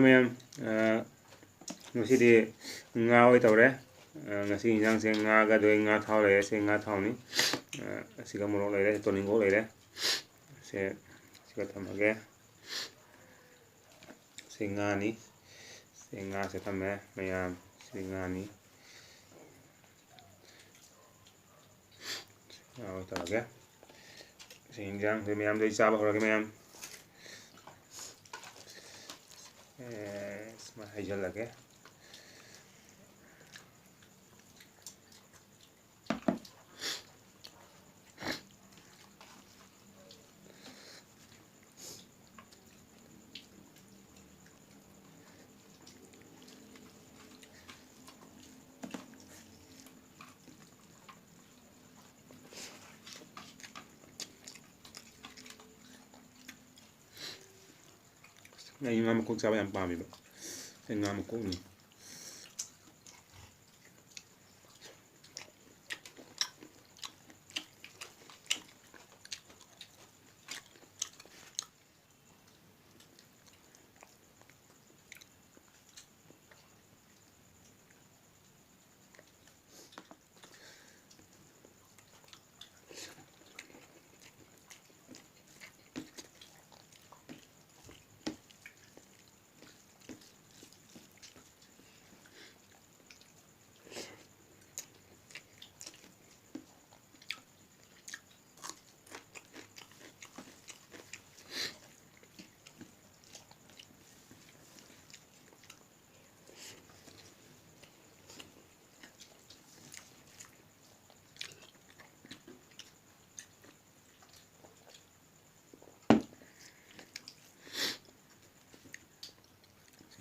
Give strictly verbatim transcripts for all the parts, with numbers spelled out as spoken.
ꯃꯌꯥꯝ, ꯑ, ꯉꯁꯤꯗꯤ ꯉꯥ ꯑꯣꯏ ꯇꯧꯔꯦ꯫ ꯑ, ꯉꯁꯤ ꯏꯟꯖꯥꯡꯁꯦ ꯉꯥꯒ, ꯑꯗꯨꯒ ꯉꯥ ꯊꯥꯎ ꯂꯩꯔꯦ꯫ ꯁꯤ ꯉꯥ ꯊꯥꯎꯅꯤ꯫ ꯑ, ꯑꯁꯤꯒ ꯃꯣꯔꯣꯛ ꯂꯩꯔꯦ, ꯇꯣꯅꯤꯡꯈꯣꯛ ꯂꯩꯔꯦ꯫ ꯁꯦ, ꯁꯤꯒ ꯊꯝꯃꯒꯦ꯫ ꯁꯤ ꯉꯥꯅꯤ꯫ ꯁꯤ ꯉꯥꯁꯦ ꯊꯝꯃꯦ ꯃꯌꯥꯝ꯫ ꯁꯤ ꯉꯥꯅꯤ꯫ ꯇꯧꯔꯒꯦ꯫ ꯁꯤ ꯏꯟꯖꯥꯡꯁꯦ ꯃꯌꯥꯝꯗ ꯑꯩ ꯆꯥꯕ ꯍꯧꯔꯒꯦ ꯃꯌꯥꯝ꯫ ꯑꯦ, ꯁꯨꯃꯥꯏꯅ ꯍꯩꯖꯤꯜꯂꯒꯦ꯫ ꯑꯩ ꯉꯥ ꯃꯀꯣꯛ ꯆꯥꯕ ꯌꯥꯝ ꯄꯥꯝꯃꯦꯕ꯫ ꯑꯩ ꯉꯥ ꯃꯀꯣꯛꯅꯤ꯫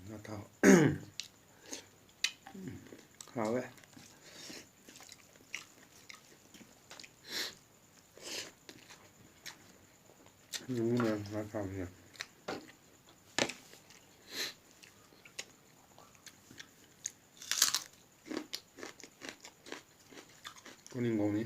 ꯉꯥ ꯊꯥꯎ꯫ ꯍꯥꯎꯋꯦ꯫ ꯎꯝ, ꯉꯥ ꯊꯥꯎꯁꯦ꯫ ꯇꯣꯅꯤꯡꯈꯣꯛꯅꯤ꯫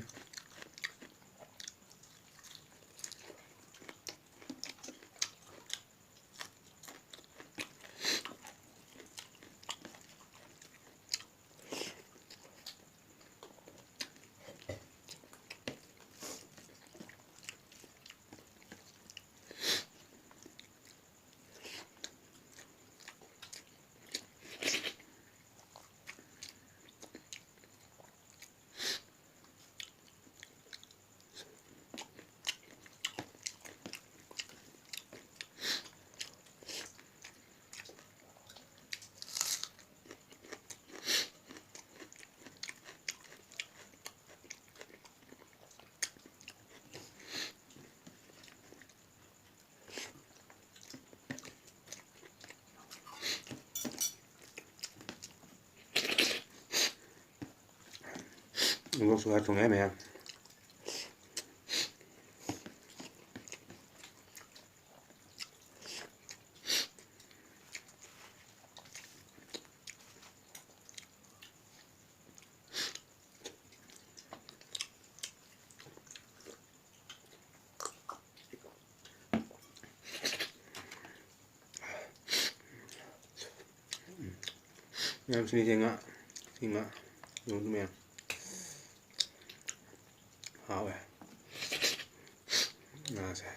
ꯁꯦꯕꯣꯠꯁꯨ ꯈꯔ ꯊꯣꯡꯉꯦ ꯃꯌꯥꯝ꯫ ꯃꯌꯥꯝ, ꯁꯤꯅꯤ ꯁꯤ ꯉꯥ꯫ ꯁꯤ ꯉꯥ꯫ ꯌꯦꯡꯉꯨ ꯃꯌꯥꯝ꯫ ꯍꯥꯎꯋꯦ꯫ ꯉꯥꯁꯦ꯫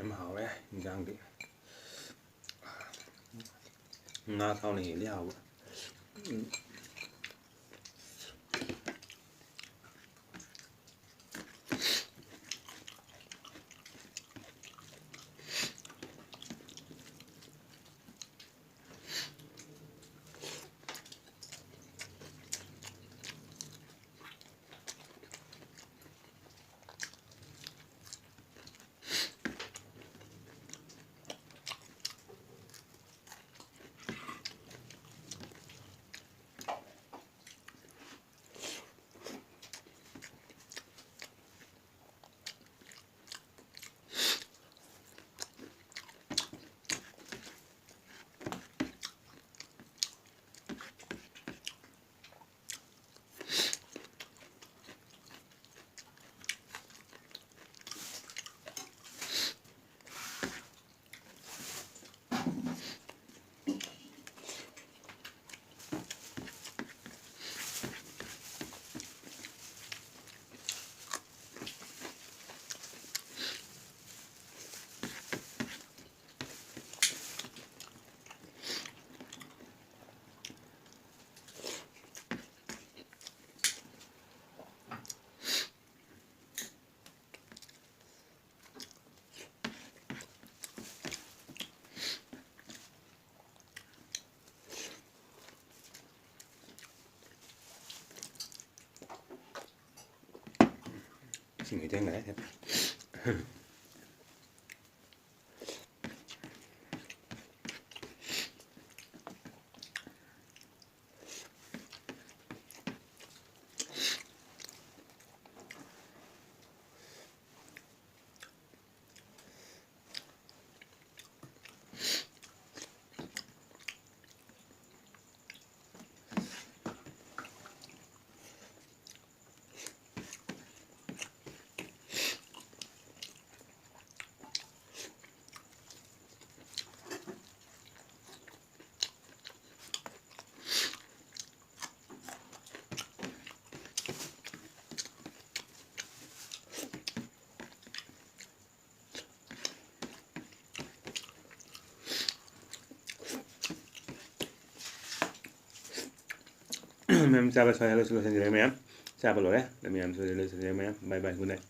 ꯌꯥꯝ ꯍꯥꯎꯔꯦ ꯏꯟꯖꯥꯡꯗꯤ꯫ ꯉꯥ ꯊꯥꯎꯅ ꯍꯦꯜꯂꯤ ꯍꯥꯎꯕ꯫ ꯎꯝ꯫ ꯏꯁꯤꯡ ꯍꯩꯖꯤꯟꯈ꯭ꯔꯦ꯫ ꯃꯌꯥꯝ ꯆꯥꯕ ꯁ꯭ꯋꯥꯏꯗ ꯂꯣꯏꯁꯤꯟ- ꯂꯣꯏꯁꯤꯟꯖꯔꯦ ꯃꯌꯥꯝ꯫ ꯆꯥꯕ ꯂꯣꯏꯔꯦ꯫ ꯃꯌꯥꯝ ꯁ꯭ꯋꯥꯏꯗ ꯂꯣꯏꯁꯤꯟꯖꯔꯦ ꯃꯌꯥꯝ꯫ Bye bye, good night꯫